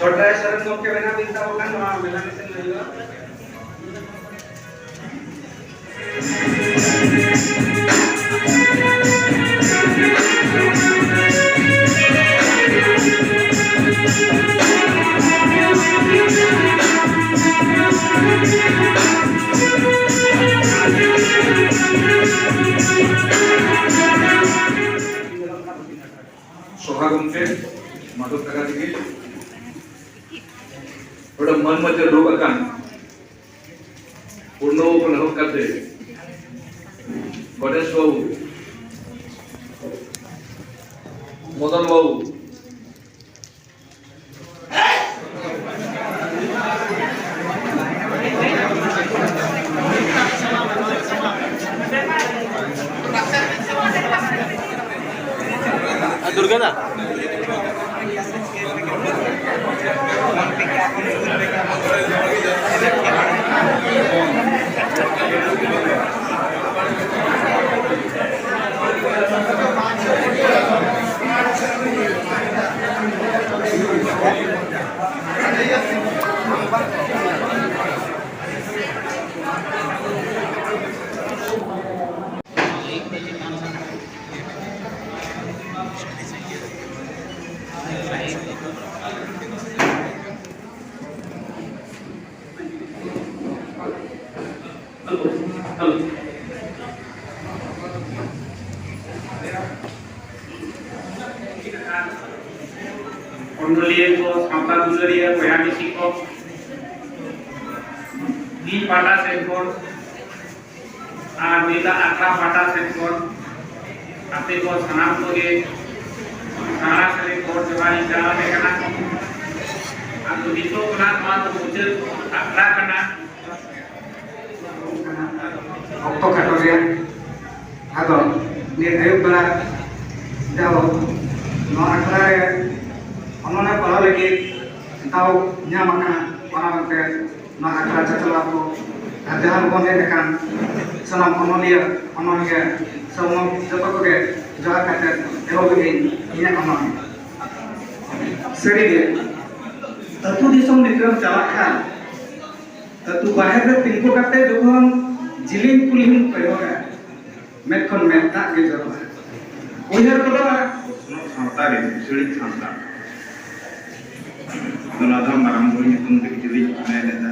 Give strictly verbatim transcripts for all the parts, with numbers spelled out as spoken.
ᱪᱷᱚᱴᱨᱟᱭ ᱥᱚᱨᱮᱱ ᱜᱚᱢᱠᱮ ᱢᱮᱱᱟᱜ ᱵᱤᱱ ᱛᱟᱵᱚᱱ ᱠᱷᱟᱱ ᱱᱚᱣᱟ ᱢᱮᱞᱟ ᱢᱤᱫᱴᱮᱱ ᱦᱩᱭᱩᱜᱼᱟ᱾ ᱥᱚᱵᱷᱟ ᱜᱚᱢᱠᱮ, ᱢᱟᱫᱷᱚᱵ ᱠᱟᱠᱟ ᱛᱤᱠᱤᱱ, ᱱᱚᱰᱮ ᱢᱟᱹᱱ ᱢᱟᱹᱪᱟᱹ ᱫᱩᱲᱩᱵ ᱟᱠᱟᱱ ᱯᱩᱨᱱᱚ ᱵᱟᱹᱵᱩ ᱠᱷᱚᱱ ᱮᱦᱚᱵ ᱠᱟᱛᱮ ᱜᱚᱱᱮᱥ ᱵᱟᱹᱵᱩ, ᱢᱚᱫᱚᱱ ᱵᱟᱹᱵᱩ, ᱟᱨ ᱫᱩᱨᱜᱟ ᱫᱟ᱾ ᱚᱱᱚᱞᱤᱭᱟᱹ ᱠᱚ, ᱥᱟᱶᱛᱟ ᱫᱩᱞᱟᱹᱲᱤᱭᱟᱹ ᱵᱚᱭᱦᱟ ᱢᱤᱥᱤ ᱠᱚ, ᱤᱧ ᱯᱟᱦᱴᱟ ᱥᱮᱫ ᱠᱷᱚᱱ ᱟᱨ ᱱᱤᱛᱟᱜ ᱟᱠᱷᱲᱟ ᱯᱟᱦᱴᱟ ᱥᱮᱫ ᱠᱷᱚᱱ ᱟᱯᱮ ᱠᱚ ᱥᱟᱱᱟᱢ ᱠᱚᱜᱮ ᱥᱟᱨᱦᱟᱣ ᱥᱟᱹᱨᱤ ᱜᱚᱰ ᱡᱚᱦᱟᱨ ᱤᱧ ᱪᱟᱞ ᱟᱯᱮ ᱠᱟᱱᱟ᱾ ᱟᱫᱚ ᱱᱤᱛᱚᱜ ᱫᱚ ᱱᱟᱜ ᱱᱚᱣᱟ ᱫᱚ ᱢᱩᱪᱟᱹᱫ ᱟᱠᱷᱲᱟ ᱠᱟᱱᱟ᱾ ᱚᱠᱛᱚ ᱠᱷᱟᱴᱚ ᱜᱮᱭᱟ᱾ ᱟᱫᱚ ᱱᱤᱭᱟᱹ ᱟᱹᱭᱩᱵ ᱵᱮᱲᱟ ᱡᱟᱦᱟᱸ ᱱᱚᱣᱟ ᱟᱠᱷᱲᱟ ᱨᱮ ᱚᱱᱚᱬᱦᱮ ᱯᱟᱲᱦᱟᱣ ᱞᱟᱹᱜᱤᱫ ᱫᱟᱣ ᱧᱟᱢ ᱟᱠᱟᱱᱟ, ᱚᱱᱟ ᱢᱮᱱᱛᱮ ᱱᱚᱣᱟ ᱟᱠᱷᱲᱟ ᱪᱟᱪᱞᱟᱣ ᱠᱚ ᱟᱨ ᱡᱟᱦᱟᱸ ᱨᱮᱵᱚᱱ ᱦᱮᱡ ᱟᱠᱟᱱ ᱥᱟᱱᱟᱢ ᱚᱱᱚᱞᱤᱭᱟᱹ, ᱚᱱᱚᱞᱤᱭᱟᱹ, ᱥᱟᱶ ᱡᱚᱛᱚ ᱠᱚᱜᱮ ᱡᱚᱦᱟᱨ ᱠᱟᱛᱮ ᱮᱦᱚᱵ ᱤᱧ ᱤᱧᱟᱹᱜ ᱚᱱᱚᱞ᱾ ᱥᱟᱹᱨᱤᱜᱮ ᱟᱹᱛᱩ ᱫᱤᱥᱚᱢ ᱱᱤᱛᱚᱜ ᱪᱟᱞᱟᱜ ᱠᱷᱟᱱ, ᱟᱹᱛᱩ ᱵᱟᱦᱮᱨ ᱨᱮ ᱛᱤᱸᱜᱩ ᱠᱟᱛᱮ ᱡᱚᱠᱷᱚᱱ ᱡᱤᱞᱤᱧ ᱠᱩᱞᱦᱤᱢ ᱠᱚᱭᱚᱜᱟ, ᱢᱮᱫ ᱠᱷᱚᱱ ᱢᱮᱫ ᱫᱟᱜ ᱜᱮ ᱡᱚᱨᱚᱜᱼᱟ᱾ ᱩᱭᱦᱟᱹᱨ ᱜᱚᱫᱚᱜᱼᱟ, ᱥᱟᱶᱛᱟ ᱨᱮ ᱥᱤᱲᱤᱡ ᱥᱟᱱᱛᱟᱲ᱾ ᱚᱱᱟ ᱫᱚ ᱢᱟᱨᱟᱝ ᱵᱩᱨᱩ ᱧᱩᱛᱩᱢ ᱛᱮ ᱠᱤᱪᱷᱩ ᱞᱤᱧ ᱢᱮᱱ ᱮᱫᱟ᱾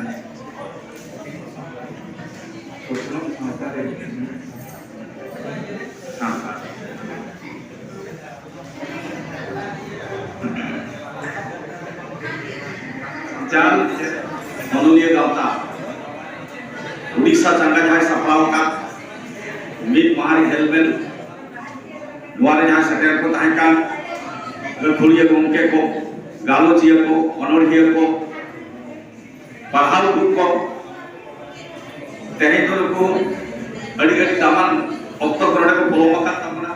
ᱥᱟᱶᱛᱟ ᱨᱮ ᱥᱟᱶᱛᱟ᱾ ᱡᱟᱞ ᱚᱱᱚᱞᱤᱭᱟᱹ ᱜᱟᱶᱛᱟ ᱩᱰᱤᱥᱟ ᱪᱟᱸᱜᱟ ᱡᱟᱦᱟᱸᱭ ᱥᱟᱯᱲᱟᱣ ᱟᱠᱟᱫ ᱢᱤᱫ ᱢᱟᱦᱟ ᱨᱮ ᱦᱮᱞᱢᱮᱞ, ᱱᱚᱣᱟ ᱨᱮ ᱡᱟᱦᱟᱸᱭ ᱥᱮᱴᱮᱨ ᱠᱚ ᱛᱟᱦᱮᱸ ᱠᱟᱱ ᱜᱟᱹᱠᱷᱩᱲᱤᱭᱟᱹ ᱜᱚᱢᱠᱮ ᱠᱚ, ᱜᱟᱞᱚᱪᱤᱭᱟᱹ ᱠᱚ, ᱚᱱᱚᱲᱦᱤᱭᱟᱹ ᱠᱚ, ᱯᱟᱲᱦᱟᱣ ᱠᱚ, ᱛᱮᱦᱮᱧ ᱫᱚ ᱱᱩᱠᱩ ᱟᱹᱰᱤ ᱟᱹᱰᱤ ᱫᱟᱢᱟᱱ ᱚᱠᱛᱚ ᱠᱚ ᱱᱚᱰᱮ ᱠᱚ ᱯᱚᱞᱚᱢ ᱟᱠᱟᱫ ᱛᱟᱵᱚᱱᱟ᱾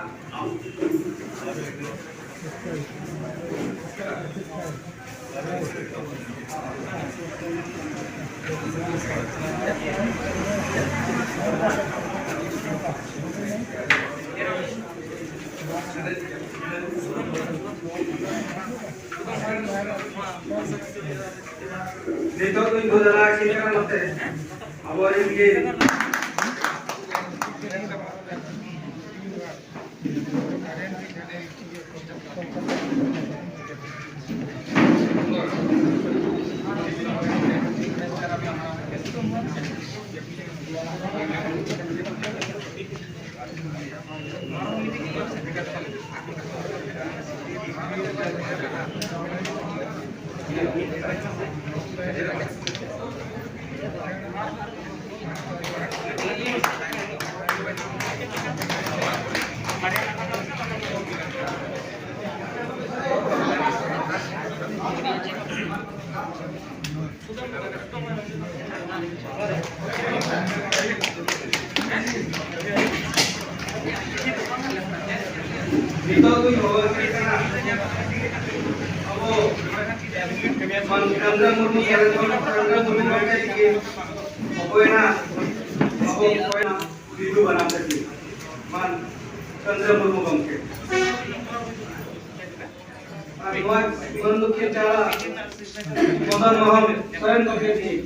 ᱱᱤᱛᱚᱜ ᱫᱚᱧ ᱜᱚᱲᱚ ᱫᱟᱨᱟ ᱟᱹᱠᱤᱱ ᱠᱟᱱᱟ ᱱᱚᱛᱮ ᱟᱵᱚᱨᱮᱱ ᱜᱮ ᱱᱤᱛᱚᱜ ᱫᱚᱧ ᱦᱚᱦᱚ ᱟᱹᱜᱩᱭᱮ ᱠᱟᱱᱟ ᱟᱵᱚ ᱢᱟᱱ ᱪᱚᱱᱫᱨᱚ ᱢᱩᱨᱢᱩ, ᱥᱟᱨᱮᱡ ᱢᱟᱱ ᱪᱚᱱᱫᱨᱚ ᱢᱩᱨᱢᱩ ᱜᱚᱢᱠᱮ ᱛᱤᱠᱤᱱ ᱚᱠᱚᱭᱮᱱᱟ ᱟᱵᱚ ᱚᱠᱚᱭᱮᱱᱟ ᱵᱤᱫᱩ ᱵᱟᱱᱟᱢ ᱛᱟᱹᱠᱤᱱ ᱢᱟᱱ ᱪᱚᱱᱫᱨᱚ ᱢᱩᱨᱢᱩ ᱜᱚᱢᱠᱮ᱾ ᱟᱨ ᱱᱚᱣᱟ ᱢᱟᱹᱱ ᱞᱚᱠᱠᱷᱤ ᱪᱟᱣᱞᱟ ᱢᱚᱫᱚᱱ ᱢᱳᱦᱚᱱ ᱥᱚᱨᱮᱱ ᱜᱚᱢᱠᱮ ᱴᱷᱮᱱ᱾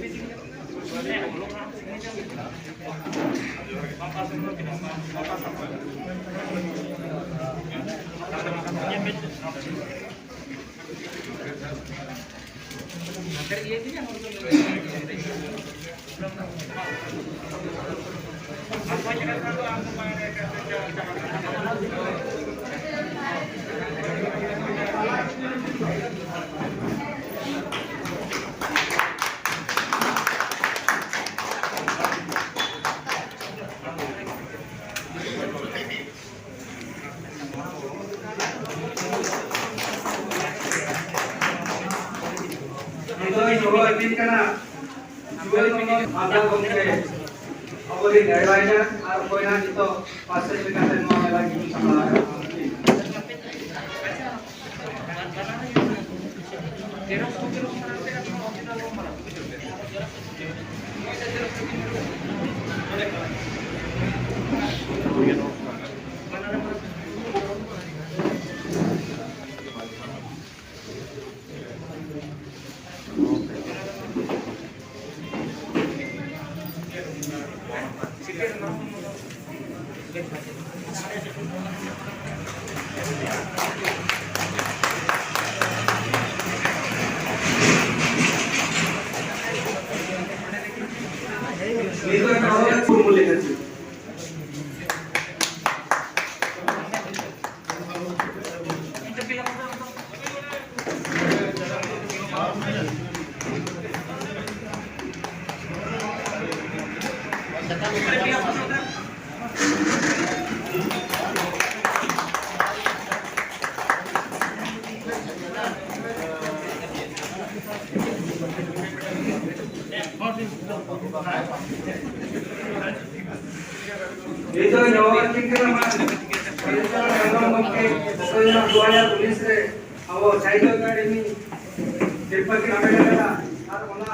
ᱱᱤᱛᱚᱜ ᱤᱧ ᱦᱚᱦᱚ ᱟᱹᱠᱤᱱ ᱠᱟᱱᱟ ᱡᱩᱣᱟᱹᱱ ᱢᱟᱱᱚᱛ ᱢᱟᱞᱫᱟ ᱜᱚᱢᱠᱮ, ᱟᱵᱚᱨᱮᱱ advisor ᱟᱨ ᱚᱠᱚᱭ ᱱᱟᱜ ᱱᱤᱛᱚᱜ ᱯᱟᱥᱮ ᱞᱮᱠᱟᱛᱮ ᱱᱚᱣᱟ ᱢᱮᱞᱟ ᱧᱩᱛᱩᱢ ᱥᱟᱯᱲᱟᱣ ᱮᱫᱟ᱾ ᱱᱤᱛᱚᱜ ᱱᱚᱣᱟ ᱪᱤᱱᱛᱟᱹ ᱢᱟ ᱥᱟᱱᱛᱟᱲ ᱥᱟᱱᱟᱢ ᱜᱚᱢᱠᱮ ᱚᱠᱚᱭ ᱚᱱᱟ ᱫᱩ ᱦᱟᱡᱟᱨ ᱩᱱᱤᱥ ᱨᱮ ᱟᱵᱚ ᱥᱟᱦᱤᱛᱛᱚ ᱮᱠᱟᱰᱮᱢᱤ ᱥᱤᱨᱯᱟᱹ ᱠᱤᱱ ᱦᱟᱢᱮᱴ ᱟᱠᱟᱫᱟ᱾ ᱟᱨ ᱚᱱᱟ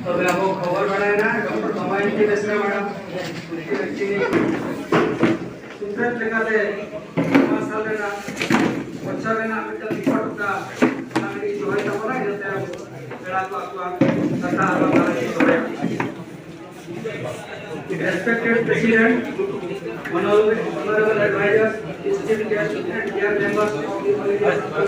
ᱛᱚᱵᱮ ᱟᱵᱚ ᱠᱷᱚᱵᱚᱨ ᱵᱟᱲᱟᱭᱮᱱᱟ, ᱰᱚᱠᱴᱚᱨ ᱠᱚᱢᱟᱭᱤᱱ ᱠᱤ ᱵᱮᱥᱨᱟ ᱢᱟᱲᱟᱝ ᱥᱩᱛᱨᱮᱛ ᱞᱮᱠᱟᱛᱮ ᱱᱚᱣᱟ ᱥᱟᱞ ᱨᱮᱱᱟᱜ ᱵᱚᱪᱷᱚᱨ ᱨᱮᱱᱟᱜ ᱢᱤᱫᱴᱟᱝ ᱨᱤᱯᱳᱨᱴ ᱚᱠᱟ ᱚᱱᱟ ᱞᱟᱹᱜᱤᱫ ᱫᱚᱦᱚᱭ ᱛᱟᱵᱚᱱᱟ, ᱤᱱᱟᱹ ᱛᱟᱭᱚᱢ ᱯᱮᱲᱟ ᱠᱚ ᱟᱠᱚᱣᱟᱜ ᱠᱟᱛᱷᱟ ᱟᱨ ᱵᱟᱲᱟᱭ ᱫᱚᱦᱚᱭᱟ᱾ Respected President, honorable, honorable advisors, distinguished guests and dear members of the